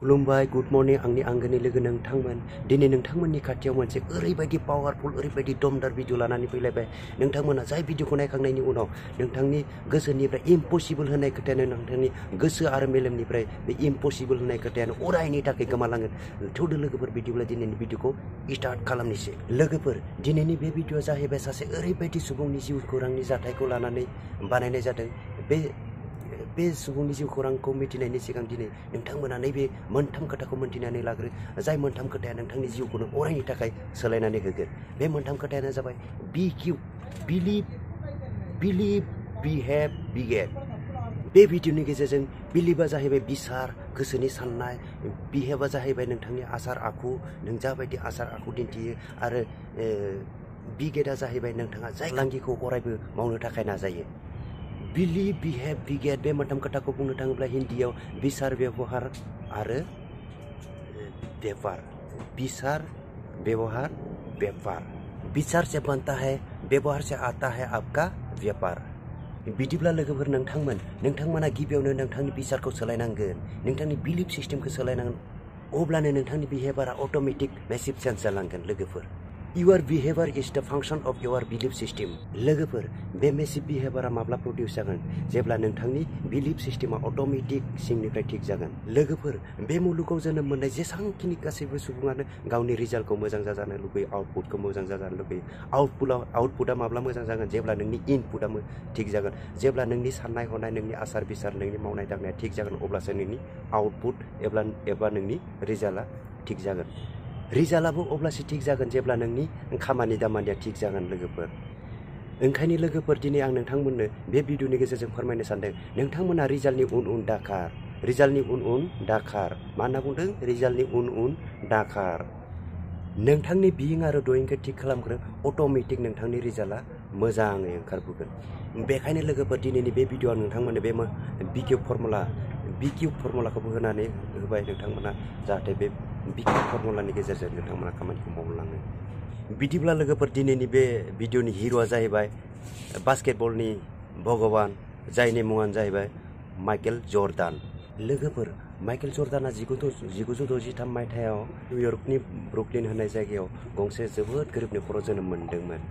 खुलुमबाय good morning आंनि आंगोनि लोगो नोंथांमोन दिनै नोंथांमोननि खाथियाव मोनसे ओरैबायदि पावारफुल ओरैबायदि दमदार भिडिअ लानानै फैलायबाय नोंथांमोना जाय भिडिअखौ नायखांनायनि उनाव नोंथांनि गोसोनिफ्राय इम्पसिबल होननाय खोथायानो नोंथांनि गोसो आरो मेलेमनिफ्राय बे इम्पसिबल होननाय खोथायानो अरायनि थाखाय गोमालांगोन थौदो लोगोफोर बिदिब्ला दिनैनि भिडिअखौ स्टार्ट खालामनोसै लोगोफोर दिनैनि बे भिडिअआ जाहैबाय सासे ओरैबायदि सुबुंनि जिउ खौरांनि जाथायखौ लानानै बानायनाय जादों बे सुबुंनि जिउ खौरांखौ मिथिनायनि सिगां दिनै नोंथांमोना नैबे मोनथाम खोथाखौ मोनथिनानै लाग्रो जाय मोनथाम खोथाया नोंथांनि जिउखौनो अरायनि थाखाय सोलायनानै होगोन बे मोनथाम खोथायानो जाबाय BQ बिलिभ बिहेभ बिगेट बे भिडिअनि गेजेरजों बिलिभआ जाहैबाय बिसार गोसोनि साननाय बिहेभआ जाहैबाय नोंथांनि आसार आखु नों जाबायदि आसार आखु दिन्थियो आरो बिगेटआ जाहैबाय नोंथाङा जाय फालांगिखौ अरायबो मावनो थाखाय नाजायो बिलिभ बिहेभ बिगेट बे मोनथाम खोथाखौ बुंनो थाङोब्ला हिन्दीयाव बिसार व्यवहार आरो व्यापार बिसार व्यवहार व्यापार बिसार से बनता है व्यवहार से आता है आपका व्यापार बिदिब्ला लोगोफोर नोंथांमोना गिबियावनो नोंथांनि बिसारखौ सोलायनांगोन नोंथांनि बिलिभ सिस्टेमखौ सोलायनांगोन अब्लानो नोंथांनि बिहेभियारा अट'मेटिक मेसिभ चेन्ज जालांगोन लोगोफोर Your behavior is the function of your belief system. लोगोफोर बे मेसिभ बिहेभियारा माब्ला प्रडिउस जागोन जेब्ला नोंथांनि बिलिभ सिस्टेमा अट'मेटिक सिंनिफ्राय थिग जागोन लोगोफोर बे मुलुगाव जोनोम मोननाय जेसांखिनि गासैबो सुबुङानो गावनि रिजाल्टखौ मोजां जाजानो लुबैयो आउटपुटखौ मोजां जाजानो लुबैयो आउटपुटआ माब्ला मोजां जागोन जेब्ला नोंनि इनपुटआ थिग जागोन जेब्ला नोंनि साननाय हनाय नोंनि आसार बिसार नोंनि मावनाय दांनाया थिग जागोन अब्लासो नोंनि आउटपुट एबा नोंनि रिजाल्टआ थिग जागोन रिजाल्टआबो अब्लासो थिग जागोन जेब्ला नोंनि खामानि दामानिया थिग जागोन लोगोफोर ओंखायनो लोगोफोर दिनै आं नोंथांमोननो बे भिडिअनि गेजेरजों फोरमायनो सानदों नोंथांमोना रिजाल्टनि उन दाखार मा होनना बुंदों रिजाल्टनि उन दाखार नोंथांनि बिइं आरो डुइंखौ थिग खालामग्रो अट'मेटिक नोंथांनि रिजाल्टआ मोजाङै ओंखारबोगोन बेखायनो लोगोफोर दिनैनि बे भिडिअआव नोंथांमोननो बे बिकिउ फर्मुलाखौबो होनानै होबाय नोंथांमोना जाहाथे बे बिकिउ फर्मुलानि गेजेरजों नोंथांमोना खामानिखौ मावलाङो बिदिब्ला लोगोफोर दिनैनि बे भिडिअनि हिर'आ जाहैबाय बास्केटबलनि भगबान जायनि मुङानो जाहैबाय माइकेल जर्डान लोगोफोर माइकेल जर्डाना 1963 मायथाइयाव निउयर्कनि ब्रुकलिन होननाय जायगायाव गंसे जोबोद गोरिब न'खराव जोनोम मोनदोंमोन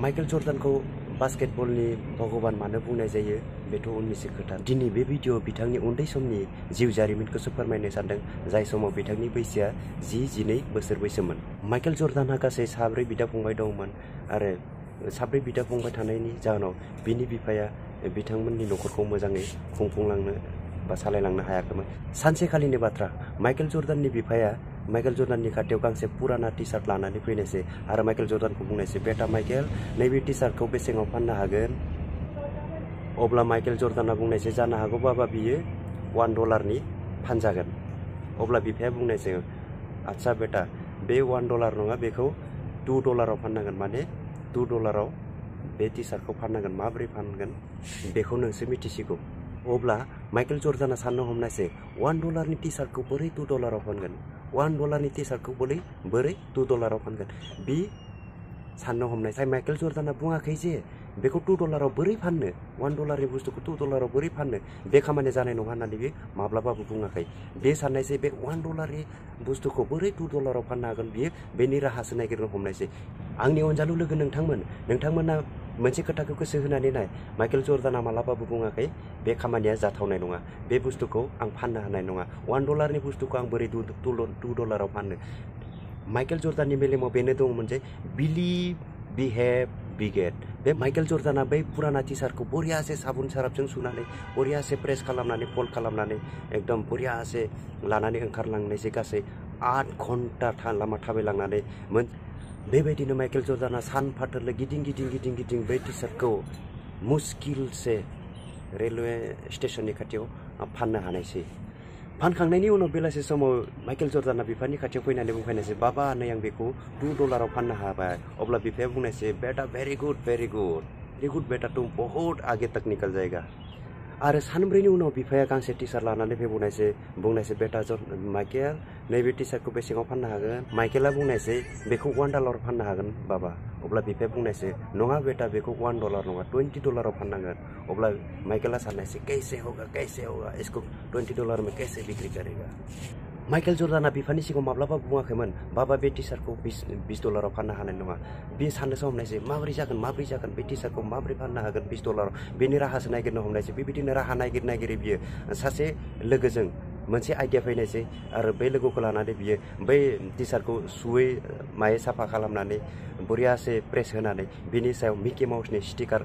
माइकेल जर्डानखौ बास्केटबलनि भगबान मानो बुंनाय जायो बेथ' उननिसो खोथा दिनै बे भिडिअ बिथांनि उन्दै समनि जिउ जारिमिनखौसो फोरमायनो सानदों जाय समाव बिथांनि बैसोआ 12 बोसोर बैसोमोन माइकेल जर्डानहा गासै 4 बिदा फंबाय दंमोन आरो 4 बिदा फंबाय थानायनि जाहोनाव बिनि बिफाया बिथांमोननि न'खरखौ मोजाङै खुंफुंलांनो बा सालायलांनो हायाखैमोन सानसेखालिनि बाथ्रा माइकेल जर्डाननि बिफाया माइकेल जर्डाननि खाथियाव गांसे पुराना टि शार्ट लानानै फैनायसै आरो माइकेल जर्डानखौ बुंनायसै बेटा माइकेल नैबे टि शार्टखौ बेसेङाव फाननो हागोन अब्ला माइकेल जर्डाना बुंनायसै जानो हागौ बाबा बियो $1 फानजागोन अब्ला बिफाया बुंनायसै आच्छा बेटा बे $1 नङा बेखौ $2 फाननांगोन माने $2 बे टि शार्टखौ फाननांगोन माबोरै फानगोन बेखौ नोंसो मिथिसिगौ अब्ला माइकेल जर्डाना साननो हमनायसै $1 नि टि शार्टखौ बोरै $2 फानगोन $1 नि टि शार्टखौ बोरै $2 फानगोन बे साननो हमनायसै माइकेल जर्डाना बुङाखै जे बेखौ $2 बोरै फाननो $1 नि बुस्थुखौ $2 बोरै फाननो बे खामानिया जानाय नङा होननानै बे माब्लाबाबो बुङाखै बे साननायसै बे $1 नि बुस्थुखौ बोरै $2 फाननो हागोन बियो बेनि राहासो नागिरनो हमनायसै आंनि अनजालु लोगो नोंथांमोना मोनसे खोथाखौ गोसो होनानै नाय माइकेल जर्डाना मालाबाबो बुङाखै बे खामानिया जाथावनाय नङा बे बुस्थुखौ आं फाननो हानाय नङा $1 नि बुस्थुखौ आं बोरै $2 फाननो माइकेल जर्डाननि मेलेमाव बेनो दंमोन जे बिलिभ बिहेभ बिगेट बे माइकेल जर्डाना बै पुराना टि शार्टखौ बरियासे साबुन सारापजों सुनानै बरियासे प्रेस खालामनानै फल्ड खालामनानै एकदम बरियासे लानानै ओंखारलांनायसै गासै 8 घन्टा लामा थाबायलांनानै बेबायदिनो माइकेल जर्डाना सानफाथोरले गिदिं बै टि शार्टखौ मुस्किलसे रेलवे स्टेशननि खाथियाव फाननो हानायसै फानखांनायनि उनाव बेलासे समाव माइकेल जर्डाना बिफानि खाथियाव फैनानै बुंफैनायसै बाबा नै आं बेखौ $2 फाननो हाबाय अब्ला बिफाया बुंनायसै बेटा वेरी गुड बेटा तुम बहुत आगे तक निकल जाएगा आरो सानब्रैनि उनाव बिफाया गांसे टिसार्ट लानानै बुंनायसै बेटा माइकेल नैबे टिसार्टखौ बेसेबां फाननो हागोन माइकेला बुंनायसै बेखौ $1 फाननो हागोन बाबा अब्ला बिफाया बुंनायसै नङा बेटा बेखौ $1 नङा $20 फाननांगोन अब्ला माइकेला साननायसै कैसे होगा इसको $20 में कैसे बिक्री करेगा माइकेल जर्डाना बिफानि सिगाङाव माब्लाबा बुङाखैमोन बाबा बे टिसार्टखौ $20 फाननो हानाय नङा बे साननोसो हमनायसै माबोरै जागोन बे टिसार्टखौ माबोरै फाननो हागोन $20 बेनि राहासो नागिरनो हमनायसै बेबायदिनो राहा नागिरै बियो सासे लोगोजों मोनसे आइडिया फैनायसै आरो बे लोगोखौ लानानै बियो बै टिसार्टखौ सुयै मायै साफा खालामनानै बरियासे प्रेस होनानै बिनि सायाव मिकि माउसनि स्टिकार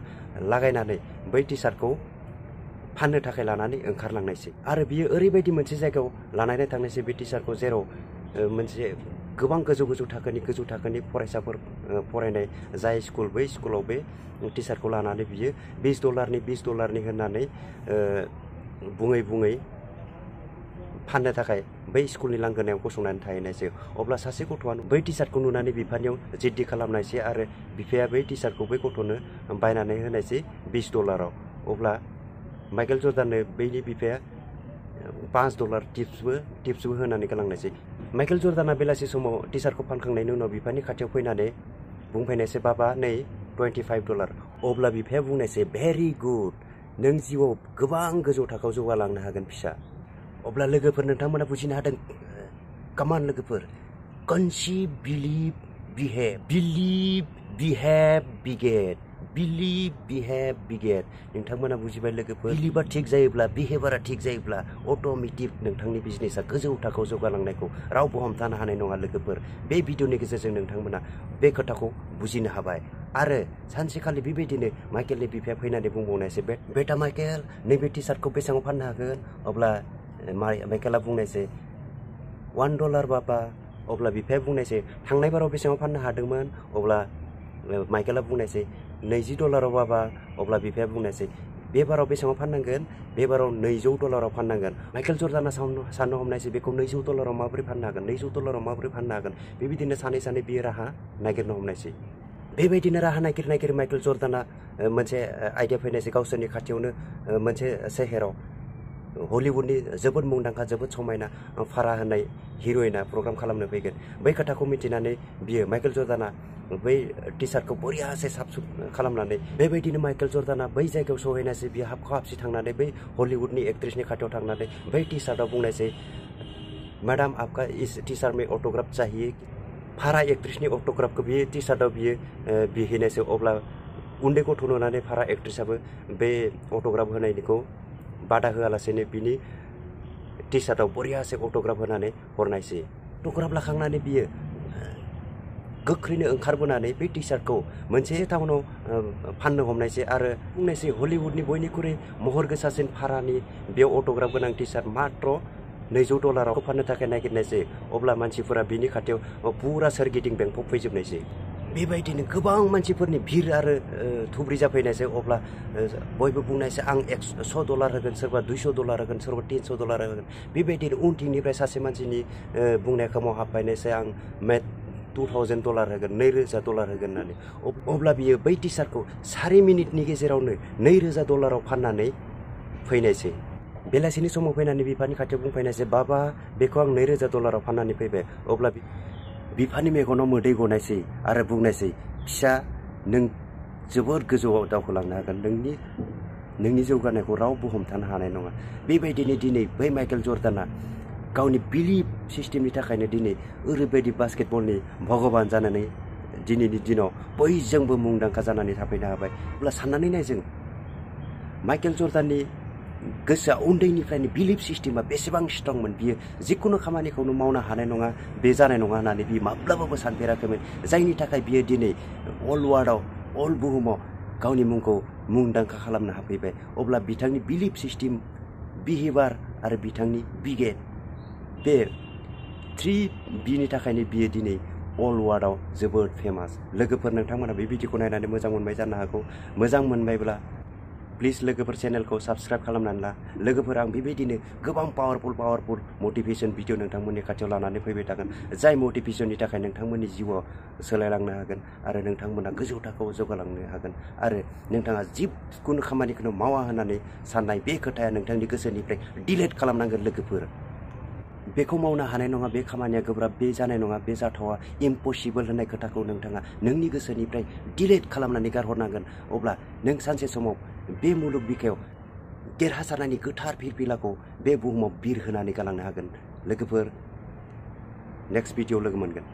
लागायनानै बै टिसार्टखौ फाननो थाखाय लानानै ओंखारलांनायसै आरो बियो ओरैबायदि मोनसे जायगायाव लानानै थांनायसै बे टिसार्टखौ जेराव मोनसे गोबां गोजौ थाखोनि फरायसाफोर फरायनाय जाय स्कुल बै स्कुलाव बे टिसार्टखौ लानानै बियो $20 होननानै बुङै फाननो थाखाय बै स्कुलनि लांगोनायाव गसंनानै थाहैनायसै अब्ला सासे गथ'आ बै टिसार्टखौ नुनानै बिफानियाव जिद्दि खालामनायसै आरो बिफाया बै टिसार्टखौ बै गथ'नो बायनानै होनायसै $20 अब्ला माइकेल जर्डाननो बैनि बिफाया $5 टिप्सबो होनानै गालांनायसै माइकेल जर्डाना बेलासि समाव टिसार्टखौ फानखांनायनि उनाव बिफानि खाथियाव फैनानै बुंफैनायसै बाबा नै $25 अब्ला बिफाया बुंनायसै भेरि गुड नों जिउआव गोबां गोजौ थाखोआव जौगालांनो हागोन फिसा अब्ला लोगोफोर नोंथांमोना बुजिनो हादों कामान लोगोफोर कनसिभ बिलिभ बिहेभ नोंथांमोना बुजिबाय लोगोफोर बिलिभा थिग जायोब्ला बिहेभारा थिग जायोब्ला अट'मेटिक नोंथांनि बिजनेसा गोजौ थाखोआव जौगालांनायखौ रावबो हमथानो हानाय नङा लोगोफोर बे भिडिअनि गेजेरजों नोंथांमोना बे खोथाखौ बुजिनो हाबाय आरो सानसेखालि बेबायदिनो माइकेलनि बिफाया फैनानै बुंबावनायसै बेटा माइकेल नैबे टिसार्टखौ बेसेबां फाननो हागोन अब्ला माइकेला बुंनायसै $1 बाबा अब्ला बिफाया बुंनायसै थांनाय बाराव बेसेबां फाननो हादोंमोन अब्ला माइकेला बुंनायसै $20 बाबा अब्ला बिफाया बुंनायसै बे बाराव बेसेबां फाननांगोन बे बाराव $200 फाननांगोन माइकेल जर्डाना साननो हमनायसै बेखौ $200 माबोरै फाननो हागोन बेबायदिनो सानै बियो राहा नागिरनो हमनायसै बेबायदिनो राहा नागिर माइकेल जर्डाना मोनसे आइडिया फैनायसै गावसोरनि खाथियावनो मोनसे सोहोराव हलिउडनि जोबोद मुंदांखा जोबोद समायना फारा होननाय हिर'इना प्रग्राम खालामनो फैगोन बै खोथाखौ मिथिनानै बियो माइकेल जर्डाना बै टिसार्टखौ बरियासे साबसुब खालामनानै बेबायदिनो माइकेल जर्डाना बै जायगायाव सहैनायसै बियो हाबसि थांनानै बै हलिउडनि एक्ट्रेसनि खाथियाव थांनानै बै टिसार्टआव बुंनायसै मैडम आपका इस टिसार्ट में अट'ग्राफ चाहिए फारा एक्ट्रेसनि अट'ग्राफखौ बियो टिसार्टआव बियो बिहैनायसै अब्ला उन्दै गथ' नुनानै फारा एक्ट्रेसाबो बे अट'ग्राफ होनायनिखौ बादा होआलासेनो बिनि टिसार्टआव बरियासे अट'ग्राफ होनानै हरनायसै अट'ग्राफ लाखांनानै बियो गोख्रैनो ओंखारबोनानै बे टिसार्टखौ मोनसे टाउनाव फाननो हमनायसै आरो बुंनायसै हलिउडनि बयनिख्रुइ महर गोसासिन फारानि बेयाव अट'ग्राफ गोनां टिसार्ट मात्र $200 फाननो थाखाय नागिरनायसै अब्ला मानसिफोरा बिनि खाथियाव पुरा सोरगिदिं बेंफब फैजोबनायसै बेबायदिनो गोबां मानसिफोरनि भिर आरो थुब्रि जाफैनायसै अब्ला बयबो बुंनायसै आं $100 होगोन सोरबा $200 होगोन सोरबा $300 होगोन बेबायदिनो उनथिंनिफ्राय सासे मानसिनि बुंनाय खोमाव हाबफैनायसै आं $2000 होगोन $2000 होगोन होननानै अब्ला बियो बै टिसार्टखौ 4 मिनिटनि गेजेरावनो $2000 फाननानै फैनायसै बेलासिनि समाव फैनानै बिफानि खाथियाव बुंफैनायसै बाबा बेखौ आं $2000 फाननानै फैबाय अब्ला बिफानि मेगनाव मोदै गनायसै आरो बुंनायसै फिसा नों जोबोद गोजौआव दावखोलांनो हागोन नोंनि जौगानायखौ रावबो हमथानो हानाय नङा बेबायदिनो दिनै बै माइकेल जर्डाना गावनि बिलिभ सिस्टेमनि थाखायनो दिनै ओरैबायदि बास्केटबलनि भगबान जानानै दिनैनि दिनाव बयजोंबो मुंदांखा जानानै थाफैनो हाबाय अब्ला साननानै नाय जों माइकेल जर्डाननि गोसोआ उन्दैनिफ्रायनो बिलिभ सिस्टेमा बेसेबां स्ट्रंमोन बियो जिखुनु खामानिखौनो मावनो हानाय नङा बे जानाय नङा होननानै बियो माब्लाबाबो सानफेराखैमोन जायनि थाखाय बियो दिनै अल वार्ल्डआव अल बुहुमाव गावनि मुंखौ मुंदांखा खालामनो हाफैबाय अब्ला बिथांनि बिलिभ सिस्टेम बिहेभार आरो बिथांनि बिगेट बे 3Bनि थाखायनो बियो दिनै अल वार्ल्डआव जोबोद फेमास लोगोफोर नोंथांमोना बे भिडिअखौ नायनानै मोजां मोनबाय जानो हागौ मोजां मोनबायब्ला प्लिज लोगोफोर चेनेलखौ साबस्क्राइब खालामनानै ला। लोगोफोर आं बेबायदिनो गोबां पावारफुल मटिभेशन भिडिअ नोंथांमोननि खाथियाव लानानै फैबाय थागोन, जाय मटिभेशननि थाखाय नोंथांमोननि जिउआव सोलायलांनो हागोन आरो नोंथांमोना गोजौ थाखोआव जौगालांनो हागोन आरो नोंथाङा जिखुनु खामानिखौनो मावा होननानै साननाय बे खोथाया नोंथांनि गोसोनिफ्राय डिलिट खालामनांगोन लोगोफोर। बेखौ मावनो हानाय नङा, बे खामानिया गोब्राब, बे जानाय नङा, बे जाथावा, इम्पसिबोल होननाय खोथाखौ नोंथाङा नोंनि गोसोनिफ्राय डिलिट खालामनानै गारहरनांगोन। अब्ला नों सानसे समाव बे मुलुग बिखायाव देरहासारनायनि गोथार फिरफिलाखौ बे बुहुमाव बिरहोनानै गालांनो हागोन। लोगोफोर नेक्स्ट भिडिअ लोगो मोनगोन।